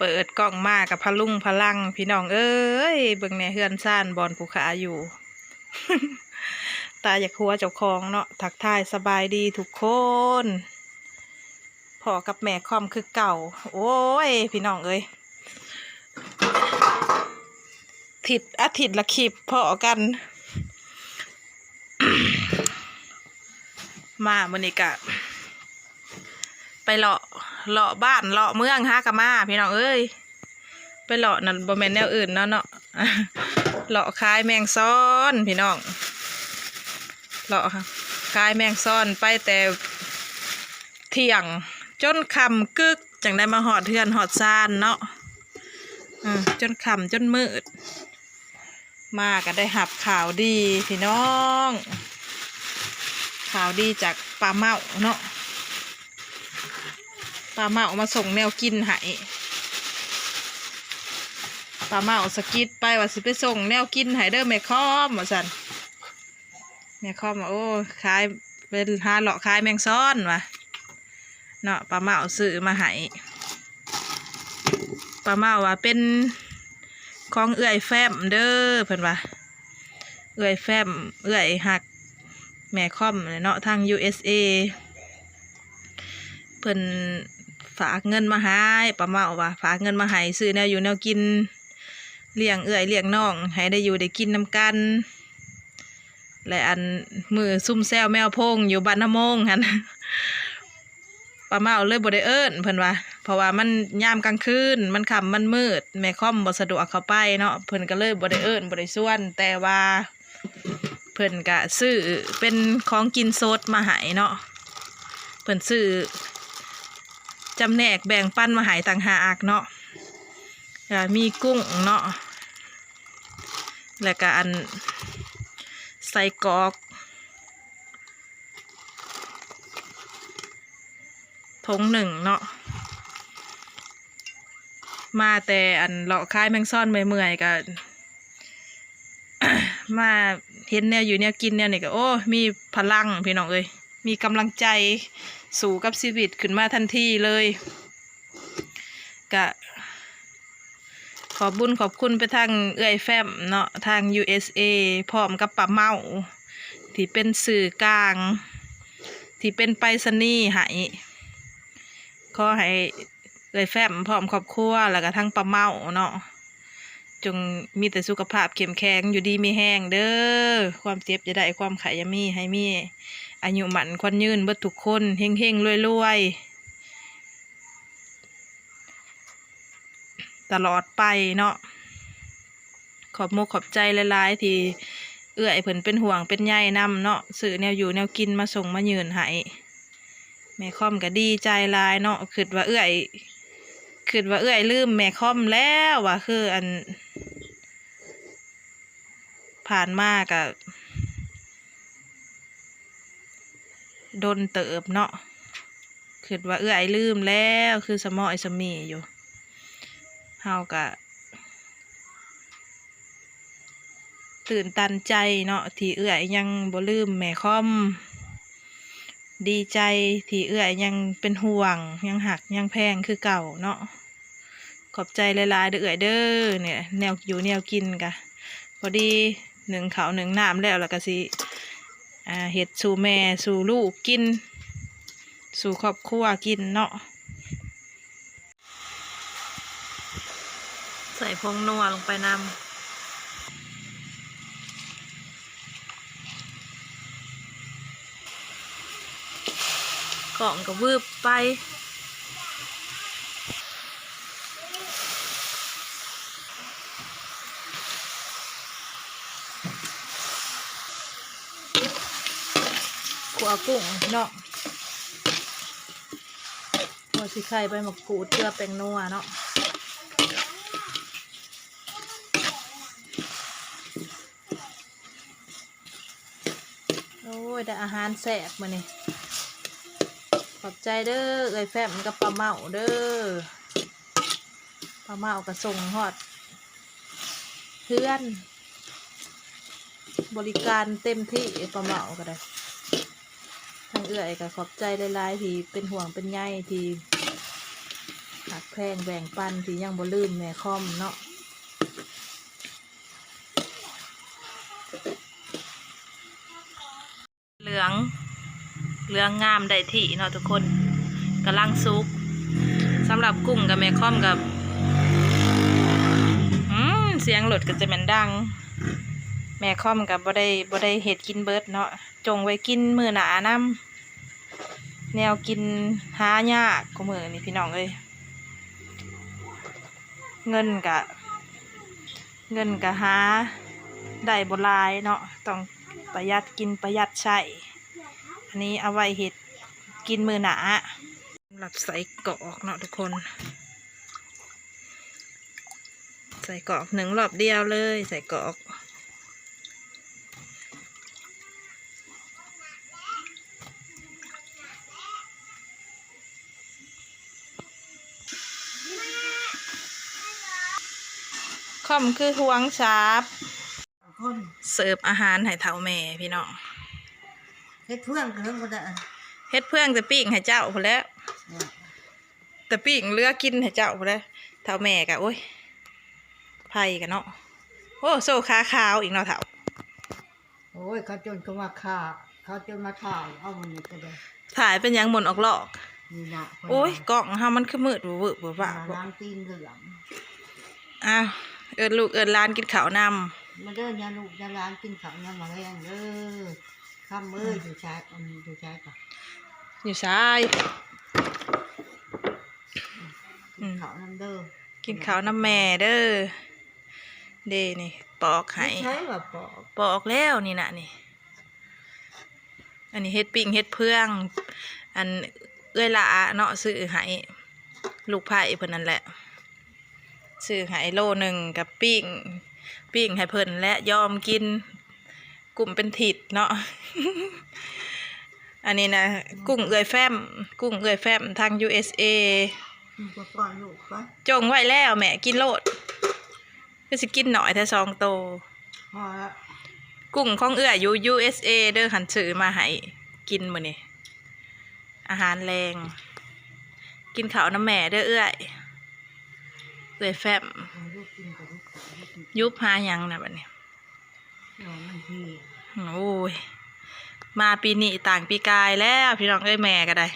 ເປີດກ້ອງມາກະພະລຸງພະລັງ ພີ່ນ້ອງເອີຍ ເບິ່ງແດ່ເຮືອນຊານບ່ອນຜູ້ຂ້າຢູ່ ຕາຢາກຫົວເຈົ້າຂອງເນາະ. ທັກທາຍສະບາຍດີທຸກຄົນ ພໍ້ກັບແມ່ຄອມຄືເກົ່າ. ໂອ້ຍ ພີ່ນ້ອງເອີຍ ທິດ ອາທິດລະຄລິບພໍ້ກັນ. ມາມື້ນີ້ກະໄປເລາະ ເລາະບ້ານເລາະເມືອງຫາກະມາ ພີ່ນ້ອງເອີຍ. ໄປເລາະນັ້ນບໍ່ແມ່ນແນວອື່ນເນາະ ເນາະ ເລາະຂາຍແມງຊອນ ພີ່ນ້ອງ ເລາະຂາຍແມງຊອນໄປແຕ່ທ່ຽງຈົນຄ່ຳກຶກ ຈັ່ງໄດ້ມາຮອດເຮືອນຮອດຊານເນາະ ເອີ ຈົນຄ່ຳຈົນມືດ. ມາກໍໄດ້ຮັບຂ່າວດີພີ່ນ້ອງ ຂ່າວດີຈາກປ້າເມົ້າເນາະ ປ້າເມົ້າມາສົ່ງແນວກິນໃຫ້ ປ້າເມົ້າສະກິດໄປວ່າຊິໄປສົ່ງແນວກິນໃຫ້ເດີແມ່ຄອມ ວ່າຊັ້ນ. ແມ່ຄອມວ່າ ໂອ້ ຂາຍ ເປັນຫາເລາະຂາຍແມງຊອນວ່າເນາະ ປ້າເມົ້າຊື້ມາໃຫ້ ປ້າເມົ້າວ່າເປັນຂອງເອື້ອຍແຟ້ມເດີ ເພິ່ນວ່າ ເອື້ອຍແຟ້ມ ເອື້ອຍຮັກແມ່ຄອມເນາະ ທາງ USA ເພິ່ນຝາກເງິນມາໃຫ້ ປ້າເມົ້າວ່າຝາກເງິນມາໃຫ້ຊື້ແນວຢູ່ແນວກິນ ລ້ຽງເອື້ອຍລ້ຽງນ້ອງ ໃຫ້ໄດ້ຢູ່ໄດ້ກິນນຳກັນ. ແລະ ອັນ ມື້ຊຸມແຊວແມວໂພງຢູ່ບ້ານນາໂມງຫັ້ນ ປ້າເມົ້າເລີຍບໍ່ໄດ້ເອີ້ນ ເພິ່ນວ່າ ເພາະວ່າມັນຍາມກາງຄືນ ມັນຄ່ຳມັນມືດ ແມ່ຄອມບໍ່ສະດວກເຂົ້າໄປເນາະ ເພິ່ນກໍເລີຍບໍ່ໄດ້ເອີ້ນ ບໍ່ໄດ້ຊວນ. ແຕ່ວ່າເພິ່ນກະຊື້ເປັນຂອງກິນສົດມາໃຫ້ເນາະ ເພິ່ນຊື້ຈຳແນກແບ່ງປັນມາໃຫ້ຕ່າງຫາກເນາະ ກະມີກຸ້ງເນາະ ແລ້ວກະອັນ ໄສ້ກອກຖົງໜຶ່ງເນາະ. ມາແຕ່ອັນເລາະຂາຍແມງຊອນເມື່ອຍໆ ກະມາເຫັນແນວຢູ່ແນວກິນແນວນີ້ກະ ໂອ້ ມີພະລັງພີ່ນ້ອງເອີຍ ມີກຳລັງໃຈສູ້ກັບຊີວິດຂຶ້ນມາທັນທີເລີຍ. ກະຂອບບຸນຂອບຄຸນໄປທາງເອື້ອຍແຟ້ມເນາະ ທາງ USA ພ້ອມກັບປ້າເມົ້າ ທີ່ເປັນສື່ກາງ ທີ່ເປັນໄປສະນີໃຫ້. ຂໍໃຫ້ເອື້ອຍແຟ້ມພ້ອມຄອບຄົວ ແລ້ວກະທັງປ້າເມົ້າເນາະ ຈົ່ງມີແຕ່ສຸຂະພາບເຂັ້ມແຂງ ຢູ່ດີມີແຮງເດີ ຄວາມເຈັບຢ່າໄດ້ ຄວາມໄຂ້ຢ່າມີ ໃຫ້ມີອາຍຸໝັ້ນຂວັນຍືນເບິດທຸກຄົນ ເຮັງໆ ລວຍໆ ຕະຫຼອດໄປເນາະ. ຂອບມົກຂອບໃຈຫຼາຍໆ ທີ່ເອື້ອຍເພິ່ນເປັນຫ່ວງເປັນໃຍນຳເນາະ ຊື້ແນວຢູ່ແນວກິນມາສົ່ງມາຍື່ນໃຫ້. ແມ່ຄອມກໍດີໃຈຫຼາຍເນາະ ຄິດວ່າເອື້ອຍ ຄິດວ່າເອື້ອຍລືມແມ່ຄອມແລ້ວວ່າ ຄືອັນ ຜ່ານມາກະດົນເຕີບເນາະ ຄິດວ່າເອື້ອຍລືມແລ້ວ ຄືສະໝ້ອຍສະໝີຢູ່. ເຮົາກະຕື່ນຕັນໃຈເນາະ ທີ່ເອື້ອຍຍັງບໍ່ລືມແມ່ຄອມ. ດີໃຈທີ່ເອື້ອຍຍັງເປັນຫ່ວງ ຍັງຮັກຍັງແພງຄືເກົ່າເນາະ. ຂອບໃຈຫຼາຍໆ ເດີເອື້ອຍເດີ. ນີ້ແຫຼະ ແນວຢູ່ແນວກິນກະພໍດີ ໜຶ້ງເຂົ້າໜຶ້ງນ້ຳແລ້ວ ແລ້ວກະຊິ ອ່າ ເຮັດສູ່ແມ່ສູ່ລູກກິນ ສູ່ຄອບຄົວກິນເນາະ. ໃສ່ຜົງນົວລົງໄປນຳ ກ້ອງກໍວືບໄປ. ຂົ້ວກຸ້ງເນາະ ຫົວສີໄຄ ໃບໝາກກູດ ເກືອ ແປ້ງນົວເນາະ. ໂອ້ຍ ໄດ້ອາຫານແຊບມື້ນີ້ ຂອບໃຈເດີ ເອື້ອຍແຟ້ມກັບປ້າເມົ້າເດີ. ປ້າເມົ້າກໍສົ່ງຮອດເຮືອນ ບໍລິການເຕັມທີ່ ປ້າເມົ້າກໍໄດ້. ທາງເອື້ອຍກໍຂອບໃຈຫຼາຍໆ ທີ່ເປັນຫ່ວງເປັນໃຍ ທີ່ຮັ ແພງແບ່ງປັນທີ່ຍັງບໍ່ລືມແມ່ຄອມເນາະ. ເຫຼືອງ ເຫຼືອງງາມໄດ້ທີ່ເນາະທຸກຄົນ ກຳລັງສຸກ. ສຳລັບກຸ້ງກັບແມ່ຄອມກັບ ອືມ ສຽງລົດກໍຈະແມ່ນດັງ. ແມ່ຄອມກໍບໍ່ໄດ້ ບໍ່ໄດ້ເຮັດກິນເບິດເນາະ ຈົ່ງໄວ້ກິນມື້ໜ້ານຳ. ແນວກິນຫາຍາກ ຄູ່ມື້ນີ້ພີ່ນ້ອງເອີຍ. ເງິນກະ ເງິນກະຫາໄດ້ບໍ່ຫຼາຍເນາະ ຕ້ອງປະຢັດກິນປະຢັດໃຊ້. ອັນນີ້ເອົາໄວ້ເຮັດກິນມື້ໜ້າ. ສຳລັບໄສ້ກອກເນາະທຸກຄົນ ໄສ້ກອກໜຶ້ງລອບດຽວເລີຍ ໄສ້ກອກ. ຄອມຄືຫ່ວງສາບ ຄົນ ເສີບອາຫານໃຫ້ເຖົ້າແມ່ພີ່ນ້ອງ. ເຮັດເຟືອງກໍເຖິງບໍ່ໄດ້ ເຮັດເຟືອງແຕ່ປີ້ງໃຫ້ເຈົ້າພຸ້ນແຫຼະ ອືມ ແຕ່ປີ້ງເຫຼືອກິນໃຫ້ເຈົ້າພຸ້ນແຫຼະ. ເຖົ້າແມ່ກະ ໂອ້ຍ ໄຟກະເນາະ. ໂອ້ ໂຊຂາຂາວອີກເນາະເຖົ້າ. ໂອ້ຍ ເຂົາຈົນກໍມາຂ້າ ເຂົາຈົນມາຖ່າຍເອົາມື້ນີ້ກໍໄດ້ ຖ່າຍເປັນຫຍັງໝົນອອກລອກ. ນີ້ນະ ໂອ້ຍ ກ້ອງເຮົາມັນຄືມືດວືບໆວືບໆ. ວ່າ ລ້າງຕີນເຫຼືອງ. ອ້າວ ເອີ້ນລູກເອີ້ນຫຼານກິນເຂົ້ານຳ ມາເດີຍາລູກຍາຫຼານກິນເຂົ້າຍາມມາແລງເດີ. ຄຳເອີຍ ຢູ່ໃສ ອັນນີ້ຢູ່ໃສກະ ຢູ່ໃສ? ອືມ ກິນເຂົ້ານຳເດີ ກິນເຂົ້ານຳແມ່ເດີ. ເດ້ນີ້ ປອກໃຫ້ ໃສວ່າປອກ ປອກແລ້ວນີ້ນະນີ້. ອັນນີ້ເຮັດປີ້ງເຮັດເຟືອງ ອັນເອື້ອຍຫຼ້າເນາະ ຊື້ໃຫ້ລູກໃພ້ເພິ່ນນັ້ນແຫຼະ ຊື້ໃຫ້ໂລໜຶ່ງ ກໍປີ້ງ ປີ້ງໃຫ້ເພິ່ນແຫຼະ ຍອມກິນ ກຸ້ມເປັນທິດເນາະ. ອັນນີ້ນະ ກຸ້ງເອື້ອຍແຟ້ມ ກຸ້ງເອື້ອຍແຟ້ມທາງ ຢູເອສເອ ອືມ ກໍປ້ອນລູກໄປ ຈົ່ງໄວ້ແລ້ວແມ່ກິນໂລດ. ຄືຊິກິນໜ້ອຍແທ້ສອງໂຕ. ພໍລະ ກຸ້ງຂອງເອື້ອຍຢູ່ ຢູເອສເອ ເດີ ຄັນຊື້ມາໃຫ້ກິນມື້ນີ້ ອາຫານແລງ. ກິນເຂົ້ານຳແມ່ເດີເອື້ອຍ ເອື້ອຍແຟ້ມ. ຢຸບຫາຫຍັງນະບັດນີ້. ໂອ້ຍ ມາປີນີ້ຕ່າງປີກາຍແລ້ວພີ່ນ້ອງເອີຍ ແມ່ກໍໄດ້.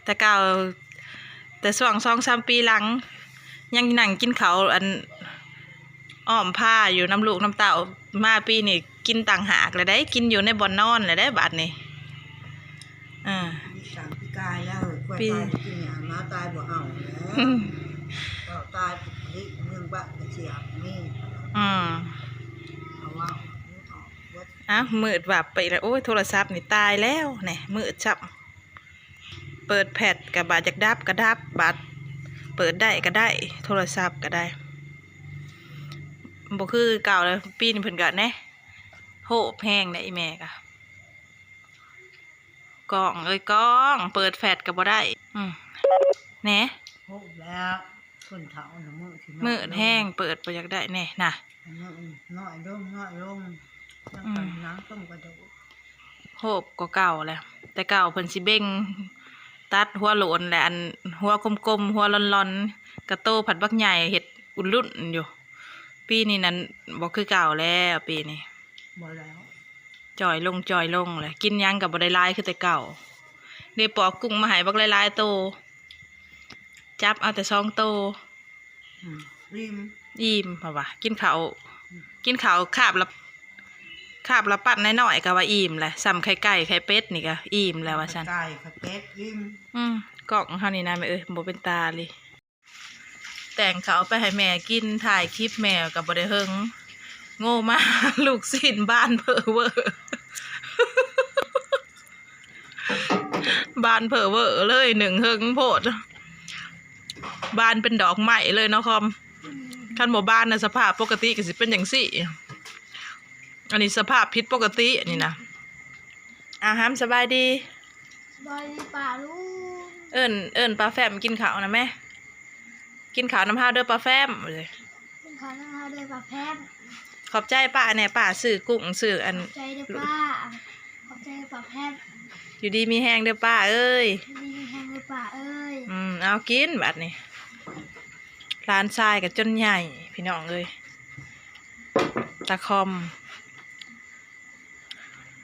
ແຕ່ເກົ່າ ແຕ່ຊ່ວງສອງສາມປີຫຼັງ ຍັງນັ່ງກິນເຂົ້າ ອັນ ອ້ອມພາຢູ່ນຳລູກນຳເຕົ້າ. ມາປີນີ້ກິນຕ່າງຫາກແລ້ວເດ້ ກິນຢູ່ໃນບ່ອນນອນແລ້ວເດ້ບາດນີ້. ເອີ ຕ່າງປີກາຍແລ້ວ ເອີ ກວຍ ປີ ຕາຍກິນຫຍ້າ ໝາຕາຍບໍ່ເອົາແລ້ວ. ອືມ ເຈົ້າຕາຍອີກ ເມືອງບ້ານກະສຽບມີ. ອືມ ເອົາເວົ້າ ອາ ມືດວັບໄປອີກແລ້ວ. ໂອ້ຍ ໂທລະສັບນີ້ຕາຍແລ້ວແນ່ ມືດຊ້ຳ. ເປີດແຟດກະບາດຢາກດັບກະດັບ ບາດເປີດໄດ້ກະໄດ້ ໂທລະສັບກະໄດ້ ບໍ່ຄືເກົ່າແລ້ວ. ປີນີ້ເພິ່ນກະແນ່ ໂຫບແຮງໄດ໋ ອີແມ່ກະ ກ້ອງເອີຍກ້ອງ ເປີດແຟດກະບໍ່ໄດ້. ອືມ ແນ່ ໂຫບແລ້ວ. ຄົນເຖົ້ານະ ມື້ທີ່ ມືດແຮງ ເປີດບໍ່ຢາກໄດ້ແນ່ນະ ນ້ອຍລົງ ນ້ອຍລົງ ອືມ ໜັງຕົງກະດູກ ໂຫບກວ່າເກົ່າແລ້ວ. ແຕ່ເກົ່າເພິ່ນຊິເບັ່ງຕັດຫົວໂຫຼນ ແລະ ອັນ ຫົວກົມໆ ຫົວລອນໆ ກະໂຕພັດບັກໃຫຍ່ ເຮັດອຸ່ນລຸ້ນຢູ່. ປີນີ້ນັ້ນບໍ່ຄືເກົ່າແລ້ວ ປີນີ້ ບໍ່ແລ້ວ ຈ່ອຍລົງ ຈ່ອຍລົງແຫຼະ. ກິນຫຍັງກະບໍ່ໄດ້ຫຼາຍຄືແຕ່ເກົ່າ. ເດ ປອກກຸ້ງມາໃຫ້ບັກຫຼາຍໆໂຕ ຈັບເອົາແຕ່ສອງໂຕ. ອືມ ອີ່ມ ອີ່ມ ເພາະວ່າກິນເຂົ້າ ອືມ ກິນເຂົ້າຄາບລະ ຄາບລະປັ້ນນ້ອຍໆ ກໍວ່າອີ່ມແຫຼະ. ສ່ຳໄຂ່ໄກ່ໄຂ່ເປັດນີ້ກໍອີ່ມແລ້ວວ່າຊັ້ນ. ໄຂ່ໄກ່ໄຂ່ເປັດອີ່ມ. ອືມ ກ້ອງເຮົານີ້ນະແມ່ເອີຍ ບໍ່ເປັນຕາເລີຍ. ແຕ່ງເຂົ້າໄປໃຫ້ແມ່ກິນ ຖ່າຍຄລິບແມ່ກໍບໍ່ໄດ້ເຫິງ ໂງ່ມາ ລູກຊີ້ນບານເພີເວີ. ບານເພີເວີເລີຍ ໜຶ້ງເຫິງໂພດ ບານເປັນດອກໄມ້ເລີຍເນາະຄອມ. ຄັນບໍ່ບານນະ ສະພາບປົກກະຕິກໍຊິເປັນຈັ່ງຊີ້. ອັນນີ້ສະພາບຜິດປົກກະຕິອັນນີ້ນະ. ອາຫາມ ສະບາຍດີ ສະບາຍດີປ້າລຸງ. ເອີ້ນ ເອີ້ນປ້າແຟ້ມກິນເຂົ້ານຳແມ. ກິນເຂົ້ານຳເຮົາເດີປ້າແຟ້ມ. ກິນເຂົ້ານຳເຮົາເດີປ້າແຟ້ມ. ຂອບໃຈປ້າແດ່ ປ້າຊື້ກຸ້ງ ຊື້ອັນ ຂອບໃຈເດີປ້າ ຂອບໃຈປ້າແພ້ມ. ຢູ່ດີມີແຮງເດີປ້າເອີຍ ຢູ່ດີມີແຮງເດີປ້າເອີຍ. ອືມ ເອົາກິນບາດນີ້ ຫຼານຊາຍກໍຈົນໃຫຍ່ພີ່ນ້ອງເອີຍ ຕາຄອມ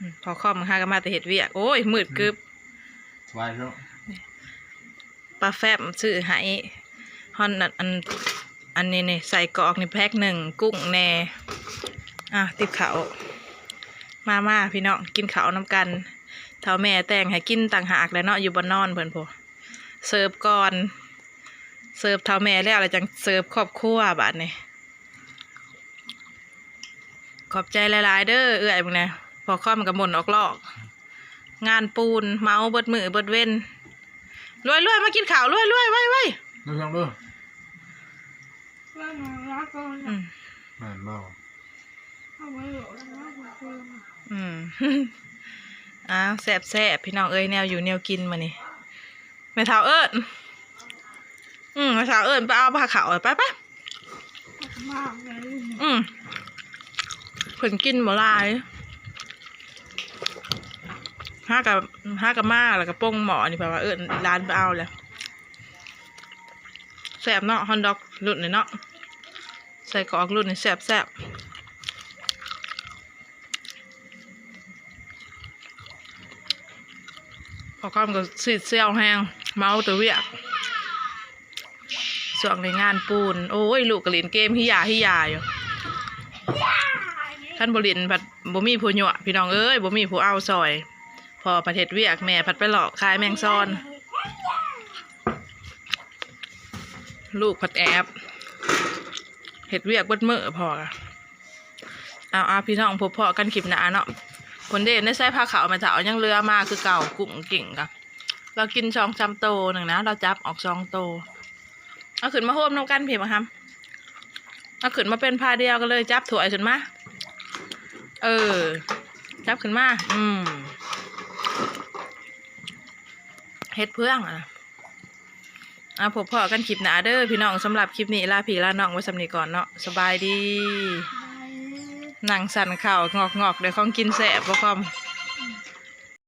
ອືມ ພໍ່ຄອມຫາກໍມາແຕ່ເຮັດວຽກ ໂອ້ຍ ມືດກຶບ ສະບາຍເນາະ ປາແຟມຊື້ໃຫ້ ຮອນ ອັນ ອັນນີ້ນີ້ ໄສ້ກອກນີ້ແພັກໜຶ່ງ ກຸ້ງແດ່ ອ່າ ຕິບເຂົ້າ ມາໆ ພີ່ນ້ອງ ກິນເຂົ້ານຳກັນ ເຖົ້າແມ່ແຕ່ງໃຫ້ກິນຕ່າງຫາກແຫຼະເນາະ ຢູ່ບ່ອນນອນເພິ່ນພຸ້ນ ເສີບກ່ອນ ເສີບເຖົ້າແມ່ແລ້ວ ແລ້ວຈັ່ງເສີບຄອບຄົວບາດນີ້ ຂອບໃຈຫຼາຍໆ ເດີເອື້ອຍ ເບິ່ງແດ່ ພໍ່ຄອມກໍໝົນອອກລອກ ງານປູນເໝົາເບິດມື້ເບິດເວັນ ລວຍໆ ມາກິນເຂົ້າ ລວຍໆ ໄວໆ ເດີ ເດີ ອືມ ແມ່ນບໍ່ ອືມ ອ້າວ ແຊບໆ ພີ່ນ້ອງເອີຍ ແນວຢູ່ແນວກິນມື້ນີ້ ແມ່ເຖົ້າເອີ້ນ ອືມ ແມ່ເຖົ້າເອີ້ນໄປເອົາພາເຂົ້າ ໄປໆ ອືມ ເພິ່ນກິນບໍ່ຫຼາຍ ຫາກະ ຫາກະມາ ແລ້ວກະປົງໝໍ້ນີ້ ເພິ່ນວ່າເອີ້ນຫຼານໄປເອົາແລ້ວ ແຊບເນາະ ຮອດດອກລຸ້ນນີ້ເນາະ ໄສ້ກອກລຸ້ນນີ້ແຊບໆ ພໍ່ຄອມກໍຊີດຊຽວແຮງ ເມົາແຕ່ວຽກ ຊ່ວງນີ້ງານປູນ ໂອ້ຍ ລູກກໍຫຼິ້ນເກມຮີຢາຮີຢາຢູ່ ຄັນບໍ່ຫຼິ້ນພັດບໍ່ມີຜູ້ຍົວະ ພີ່ນ້ອງເອີຍ ບໍ່ມີຜູ້ເອົາຊ່ອຍ ພໍ່ພັດເຮັດວຽກ ແມ່ພັດໄປເລາະຂາຍແມງຊອນ ລູກພັດແອບເຮັດວຽກເບິດມື້ ພໍ່ກໍ ເອົາໆ ພີ່ນ້ອງ ພົບພໍ້ກັນຄລິບໜ້າເນາະ ພຸ້ນເດ້ ໃນໃສ່ພາເຂົ້າແມ່ເຖົ້າຍັງເຫຼືອມາຄືເກົ່າ ກຸ້ງກິ້ງກະ ລາວກິນສອງສາມໂຕໜຶ່ງນະ ລາວຈັບອອກສອງໂຕ ເອົາຂຶ້ນມາໂຮມນຳກັນພີ້ບັກຫຳ ເອົາຂຶ້ນມາເປັນພາດຽວກັນເລີຍ ຈັບຖ້ວຍຂຶ້ນມາ ເອີ ຈັບຂຶ້ນມາ ອືມ ເຮັດເພື່ອງ ອ່າ ພົບພໍ້ກັນຄລິບໜ້າເດີພີ່ນ້ອງ ສຳລັບຄລິບນີ້ລາພີ່ລານ້ອງໄວ້ສ່ຳນີ້ກ່ອນເນາະ ສະບາຍດີ ນັ່ງສັນເຂົ້າງອກໆ ໄດ້ຂອງກິນແຊບບໍ່ຄອມ.